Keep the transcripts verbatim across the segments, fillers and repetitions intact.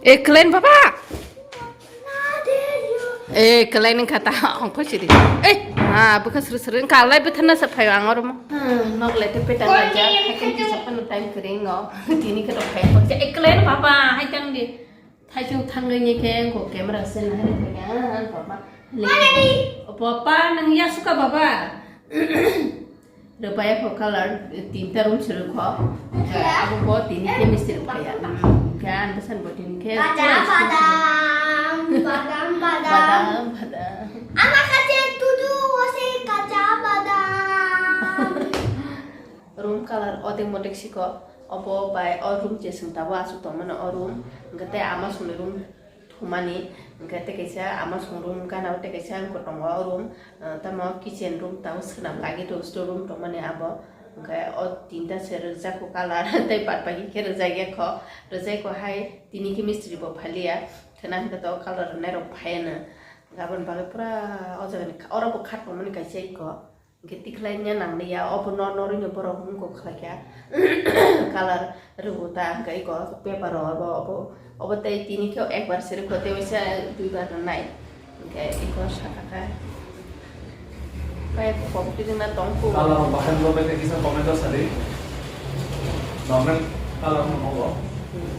E klen baba. E klen kata ongko siri. E ha bukha sri sri kalai bethana sa phayo angor mo. Nok lete peta laja. Haikam kisa pano time kering o. Tini kata phayo. E klen baba hai tang di. Thaisung thangnai ni khe ko camera se na hai khe an papa. Papa nang ya suka baba. Rwpaya ko color tinta room se rwkho. Abo bo tini khe mistri phaya. Khe an bwsan bo tini khe Kacha badam, badam, badam. Badam, badam. Ama kache tutu ose kacha badam. Room color odek modek siko. Obo bai o room je sung tabo asuk tongmani o room. Hwnkhe tei ama sungni room thumani. Hwnkhe tei kaisa ama sung room gana o tei kaisa wngkha tongo o room. Ah, tamo kitchen room tamo swnam lagi to store room tongmani abo. Hwnkhe o tinta se rwjak kho color tei bad baki khe rwjak ya kho. Rwjak kho hai tini khe mistri bo phaliya. Khwna hwnkhe to o color rwnai rok phaiya no. Gabon bagwi pura o jaga ni oro bo khat tongmani kaisa iko. Hwnkhe tikhlai nya nang liya, obo no norwi no borok wngkok khlai kha. Color rwgo ta hwnkhe iko paper o obo, obo, obo tei tini khe ekbar se rwkho tei waisa duibar rwnai. Hwnkhe iko saka kha. Pai kok twi rwna tong kho. Color bahai bo bai kisa comment o sadi. Normal color no mo. Hmm.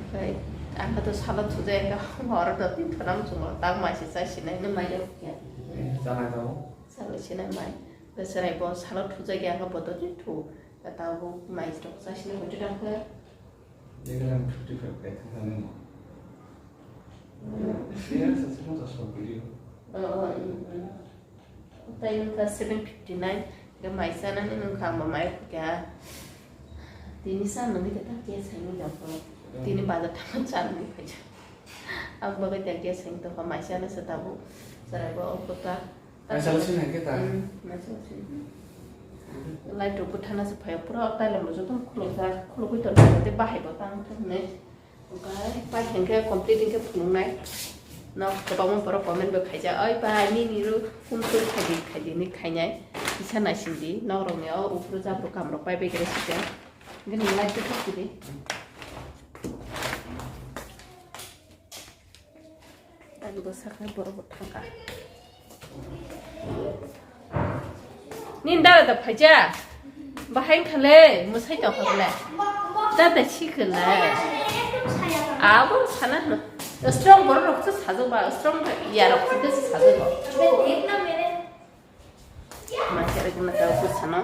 Okai, ang kha to salo thujai kha, horo do tin thonam chungo, tak mai se chai sinai no mai rok ya. Eh, chanai tongo. Salo sinai mai, beserai bo salo thujai ya kha bodo tin thu, kata bo mai rok chai sinai bo judang kha. Jekhe lang fifty five kai thang thang mo. Hmm. Iya, sa sino ta so video. Oh, oh, hmm, hmm. Tei wngkha seven fifty nine, hwnkhe mai chanani wngkha, ang bo mai rwkha. Tini sa nungwi khe ta gas hai wngkha phano. Tini bazar thangma chanani phaikha. Ang bagwi ta gas hai wngkha, mai chana se tabuk. Chwrai bo o kwtal. Mai chalo sini hai khe ta? Hmm, mai chalo sini. Light rok bwthana se phai, pura o tailom rok joto khulukjak, khulugwi tongkha, tei bahai bo tang thung hinwi. Okai, pai hwnkhe complete hwnkhe phunuknai. No, kwbangma borok comment bo khaijak, "Oi bai, nini ro hum tour khaidi, khaidi," hinwi khainai. Kisa naisingdi, nok rokni o uphuru jabru kam rok pai bai khe sijak. Hwnkhe nwng like khe khakchidi. Ani bwsakhe borok bo thangkha. Nini dada da phaija. Bahai wngkha le, mwsai tongkha le. Dada sikhe le. Abo sana hwno. Strong borok rok se sajak ba, strong ya rok se sajak ba. Masa rok na ka bwsano.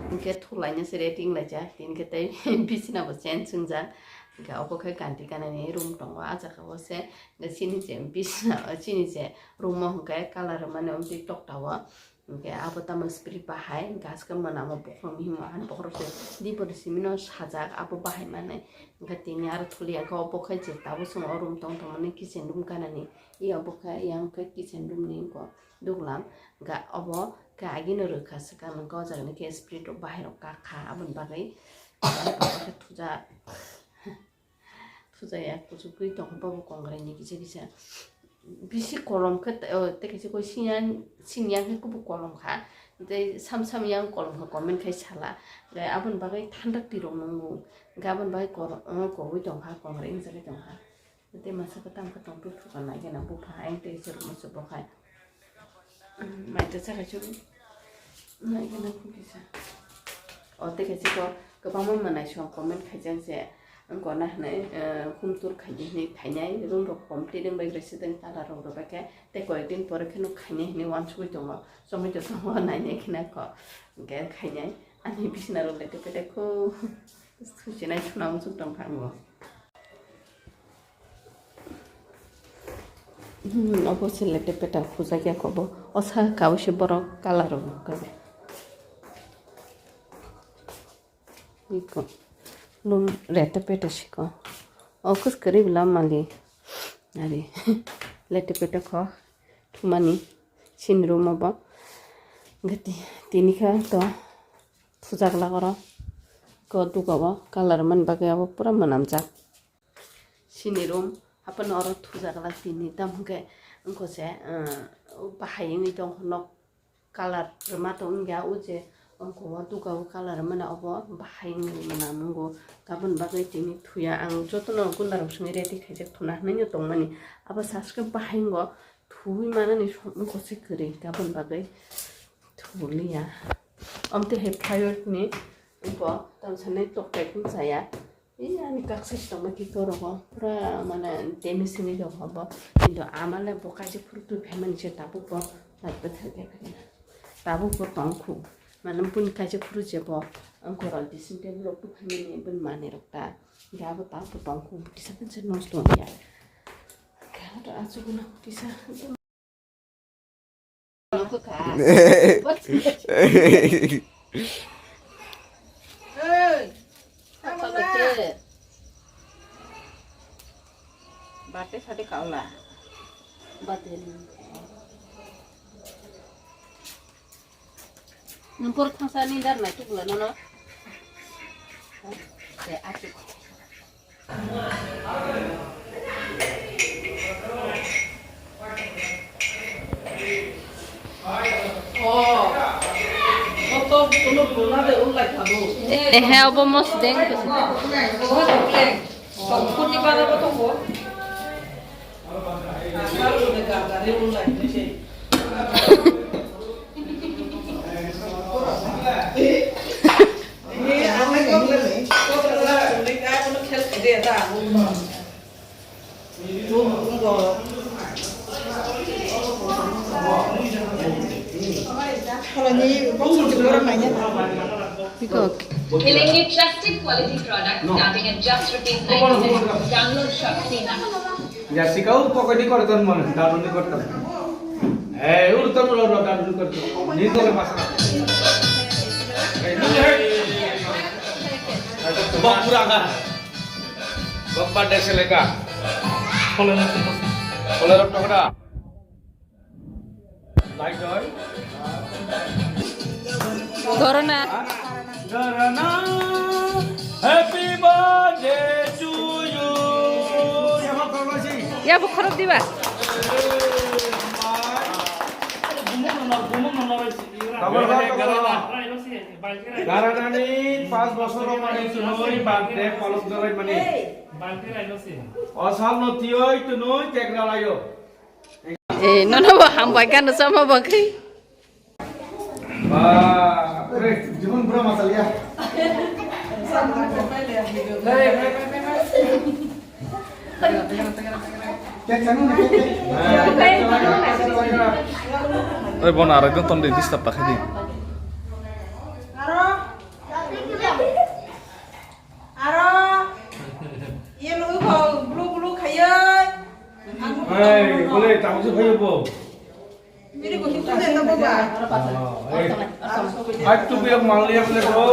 Hwnkhe thulaina se rating laijak, tini khe tei bisina bo change wngjak. Hwnkhe obo khe kanti kanani room tongo, ah jagao se chini je bisina, chini je room o hwnkhe colour rwmani omtwi tokta o. Hwnkhe abo tamo spirit bahai, hwnkhe aske mwnamo bokhorok himo, ani bokhorok se dipori simino sajak, abo bahai manwi. Hwnkhe tini aro thuli ya khe obo khe je tabuk chwng o room tong tongmani kitchen room kanani. Iya obo khe, yang khe kitchen room ni wngkha duglam. Ga obo khe agini rwkha swkang nung khe o jaga ni khe spirit rok bahai rok kak kha aboni bagwi. Thuja, thuja ya kuchuk twi tong khe bobo kongrai ni kisa kisa. Bisi kolom khe tei, o, tei kaisa koi singya, singya khe kubu kolom kha. Tei sam sam yang kolom kha comment khai sala. Aboni bagwi thanda twi rok nungo. Aboni bagwi kolom, o, kogwi tong kha kongrai wng jagwi tong kha. Tei masa kwtam khe tong twi thuka nai gana bupha ayang tei chwrwngma se bo khai. Mai ta cha khai chwrwng nai gana khu kisa. O tei khe chikon kwbangma mwnai song comment khaijak je wngkor na hwnwi, eh, hum tour khaidi hwnwi khainai room rok complete wng bai khe se tei colour rok rw bai khe tei koyek din pore kheno khainai hwnwi uansugui tongo chomui to tongo nainai kheno kho hwnkhe khainai ani bisina rok le tei pete khu suchinai suna muchung tong kha ang bo. Hmm, obo se lete peta khujak ya kobo. O sa kabo se borok colour rok kabo. Iko. Lum lete peta siko. O kus kari bila mali. Ari. Lete peta kho. Thumani. Sin room obo. Gati. Tini kha to. Thujak lagoro. Ko dugo bo. Colour man bagwi abo pura manamjak. Sini room haphano oro thujak la tini, tamo hwnkhe wngkha se, ah, bahai wngwi tongkha nok colour rwma tong wngya, o je Ongko o duga o colour mana obo bahai wngwi mana mungo. Gabon bagwi tini thuya ang jotono gunda rok songwi ready khaijak thuna hinwi tongmani. Abo saske bahai wngko thuwi manani som wngko se kwrwi gabon bagwi thuliya. Omte hai plywood ni ongko tong sanai toktai kung chaya. Ee, ani kaksa se tongma khe borok o pura mane damage wngwi rok bo. Kintu ama le bo kaisa phuru twi phaimani se tabuk bo laipe thangkhe phaikhe na. Tabuk bo tong khu. Mane buni kaisa phuru je bo ang koral dressing table rok twi phaimani bini manwi rok ta. Ga bo tabuk bo tong khu kisa kisa nosto wngya. Ga bo to asuguna kisa. Bate sate kaula. Bate. Nang por thangsa ni dar na tukla nono. Te atuk. Ehe, obo mosdeng. Pikok. Killing a trusted quality product starting at just rupees ninety-nine. Download Shopsy now. Ya sikau pokokni korton mon, download korton. Eh, urton ulo download korton. Ni to masa. Eh, ni hai. Bok pura ka. Bok pande seleka. Kolera tokra. Corona. Corona. Happy birthday to you. Ya, bo khorok diba? Corona ni pas bosor mani tunoi birthday palok jalai mani. O sal no tiyoi tunoi cake ralayo. Eh, nono bo hambai kano sama bo khe. Ba, pre, jibon pura masal ya. Oi, bon, arekjon ton de disturb ta khe di. Aro, aro, ye lu ko blu blu khayoi. Ei, bole, tamo se phayo bo. Biri ko hitu de no baba. Ai tu be mal liya bole bo.